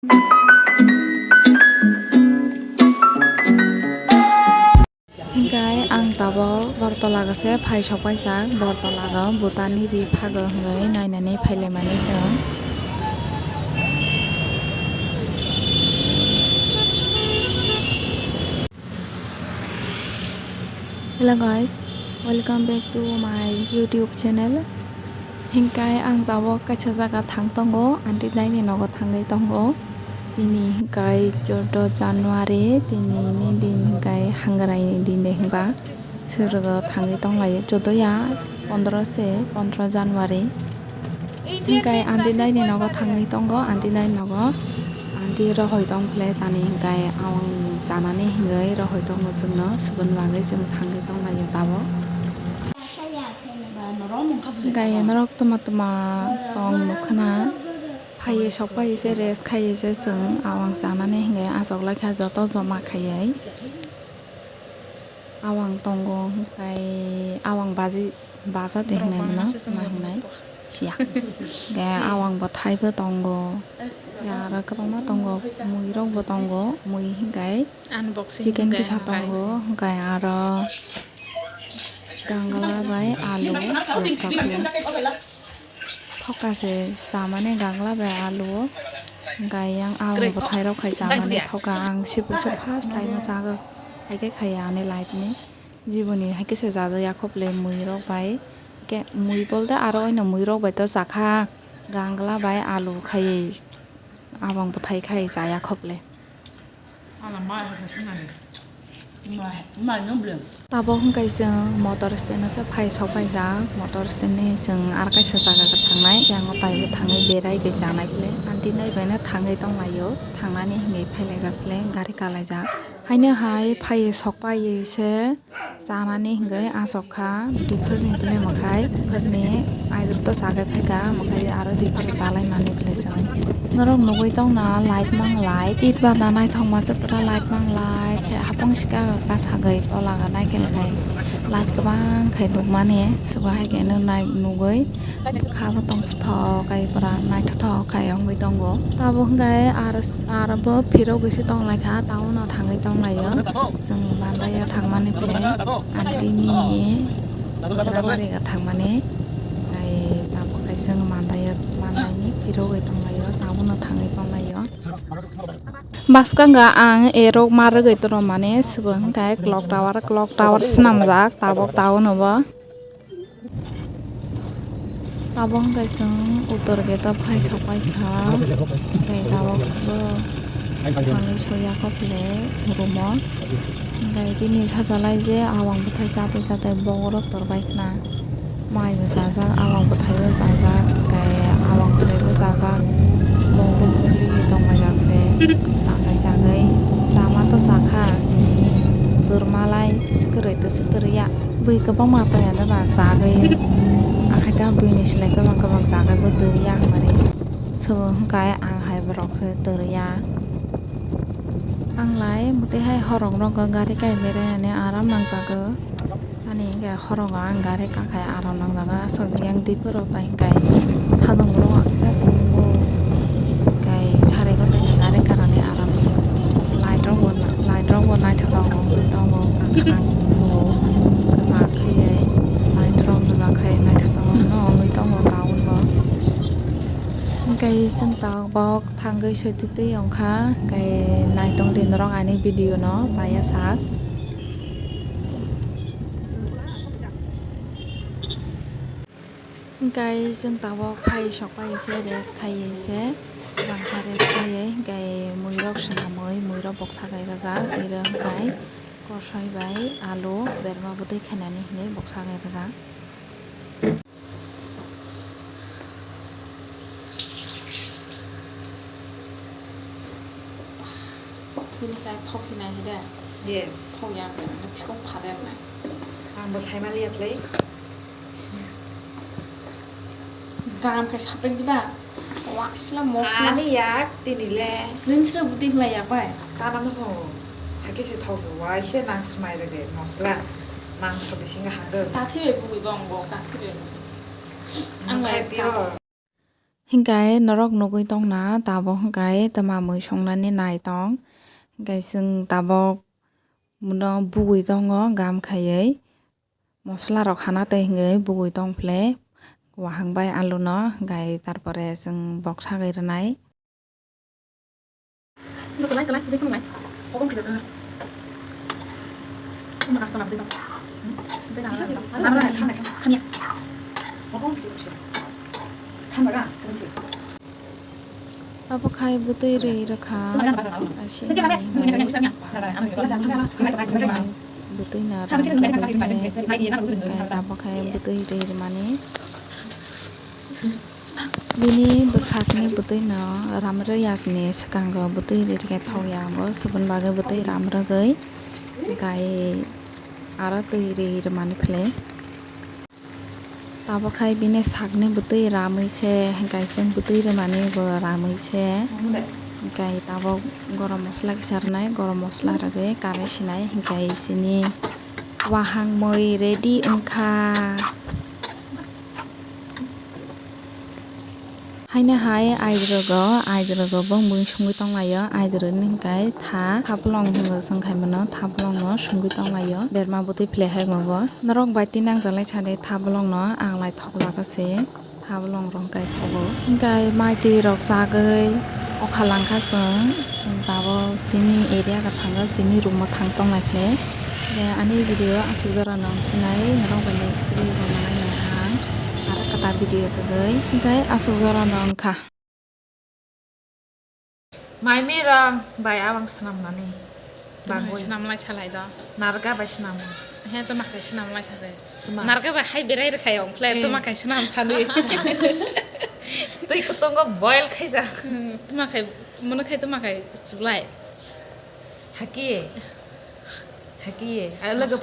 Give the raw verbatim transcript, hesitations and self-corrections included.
Hingkai ang tabok Bortolago se phai sokpaijak, Bortolago bwtani ri phago hwnwi nainani phailaimani chwng. Hello guys, welcome back to my YouTube channel. Hingkai ang tabok kaisa jaga thang tongo, aunty daini nogo thangwi tongo. Tini hingkai chordo January, tini ni din hingkai hangrai ni din de hingba. Swrwgo thangwi tonglaio, chordo ya, pondro se, pondro January. Hingkai aunty daini nogo thangwi tongo, aunty daini nogo. Aunty rohoi tong phle tani hingkai ang chanani hingwi rohoi tongo chwngno, swboni bagwi chwng thangwi tonglaio tabok. Hingkai norok tuma tuma tong nukhwna. Phaiwi sokphaiwi se rest khaiwi se chwng awang chanani hingwi achuk laikha joto joma khaiwi. Awang tongo, hingkai awang baji, baja de hwnwi bono ma hwnwi siya. Hingkai awang bwthai bo tongo, hingkai aro kwbangma tongo, mui rok bo tongo, mui hingkai chicken kisa tongo, hingkai aro gangla bai alu rok chapli. Thoka se chamani gangla bai alu o. Hingkai yang ang bwthai rok khai chamani thoka ang sibuk se first time o chago. Haikhe khaiya ani life ni jiboni haikhe se chajakya khopole mui rok bai. Khe mui bolte aro oino mui rok bai to chakha gangla bai alu khai abang bwthai khai chaya khopole. Tabok hwnkhe chwng motor stand o se phai sok paijak, motor stand ni chwng aro kaisa jaga khe thangnai, yang o taibo thangwi berai bai chanai phle, aunty nai bai no thangwi tonglaio, thangnani hwnwi phailaijak phle, gari kalaijak, haino hai phaiwi sok paiwi se. Chanani hingwi achuk kha, diphirni tini mwkhai, diphirni aidur to chagwi phaikha, mwkhai aro diphir chalai mani phle chwng. Norok nugwi tongna light mang light, it bana naithok ma se pura light mang light, hapang sika kasagwi tola ga naikhel khai light kwbang khai nukmani, swkang hai khe nai nugwi. Kha bo tongthok khai pura naithothok khai wngwi tongo. Tabuk hwnkhe aro, aro bo phirogwi se tonglaikha, town o thangwi tonglaio. Chwng Mandaya thangmani phle, aunty ni Kharabari o thangmani. Khai tabuk khai chwng Mandaya, Mandai ni phirogwi tonglaio, town o thangwi tonglaio. Bwskango ang erok ma rwgwi tongmani, swkang hwnkhe clock tower, clock tower swnamjak tabuk town o bo. Tabuk hwnkhe chwng uttor gate o phai sok paikha, hwnkhe tabuk bo thangwi soi ya kho phle room o. Hwnkhe tini sajalai je awang bwthai chatwi chatwi bokhorok torbai khna. Mai bo chajak, awang bwthai bo chajak, hwnkhe awang bwthai bo chajak. Bokhorok kwrwi tongmajak se, chakhai chagwi chama to chakha, tini kwrwmalai tisi kwrwi tisi kwrwi ya. Bui kwbangma tongya de ba chagwi. Akhai ta buini slai kwbang kwbang chagwi bo twrwi ya hinmani. Sobo hwnkhe ang hai borok se twrwi ya. Ang lai mwtwi hai horok nogo gari kai berai ani aram nangjago. Ani hwnkhe horok ang gari kakhai aram nangjago. Aswk yang twi phuru tai hwnkhe sadung rok ang khe tongo. Hwnkhe sarai gotini gari karani aram. Light rok bo, light rok bo naithotok wngwi tongo. Kwchak khe light rok rijak khai naithotok no wngwi tongo town bo. Hwnkhe chwng tabok thangwi swi twi twi wngkha, hwnkhe naitong di norok ani video no paiya sak. Hwnkhe chwng tabok phai sok pai se rest khai se, bangsa rest khai hwnkhe mui rok swnamwi mui rok boksa kai rajak, iro hwnkhe kosoi bai alu berma bwtwi khainani hinwi boksa kai rajak. Tini khe thok hinai hide. Yes. Thok yang phikong phader nai. Ang bo saimaliya phlai. Gam khai sapek diba. Wa sila mosla. Ani yak tini le. Nung sira budi khlai yak bai. Chana mosong. Hakhe se thok waise nang smai rege mosla. Mangso bisingo hangdo. Kathi bai bugui bong bo kathi bai. Ang lai pio. Hinkhe norok nugwi tongna tabuk hinkhe twma mui songnani nai tong. Hinkhe chwng tabuk muno bugwi tongo gam khaiwi. Mosla rok hana tei hinkhe bugwi tong phle. Wahang bai alu no hinkhe tarpore chwng bok sagwi rwnai. Abo khai bwtwi rwi rwkha. Asini bwtwi na rang bagwi se khai abo khai bwtwi rwi rwmani. Bini bwsakni bwtwi no ramrwi yachni swkango bwtwi rwkhe thok ya bo, chwbon bagwi bwtwi ramrwgwi gai aro twi rwi rwmani phle. Tabuk khai bini sakni bwtwi ramwi se, hinkhe chwng bwtwi rwmani bo ramwi se. Hinkhe tabuk gorom mosla kisa rwnai, gorom mosla rwgwi karai sinai, hinkhe chini wahang mui ready wngkha. Haino hai aidrogo, aidrogo bo mui songwi tonglaio, aidroni hinkhe tha, thabolong hinwi chwng khaimano, thabolongno songwi tonglaio, berma bwtwi phle hai bo. Norok bai twi nangjalai sadi thabolongno ang lai thokjago se, thabolong rok hinkhe thogo. Hinkhe mai twi rok chagwi okha langkha chwng, chwng tabuk chini area o thangwi chini room o thang tonglai phle. Ani video aswk jora no wng sinai, norok bai next video o manai nai ang. Aro kwtal video kwrwi tei aswk jora no wngkha. Mai mirang bai abang swnam nani. Tuma bagwi. Swnam lai salai do. Narga bai swnam. He, tuma khai swnam lai sade. Tuma. Narga bai hai berai rwkha yong phle, he, tuma khai swnam sadi. Twi kutungo boil khaijak. Hmm, tuma khai, mono khai tuma khai chulai. Haki. Haki. Ai logo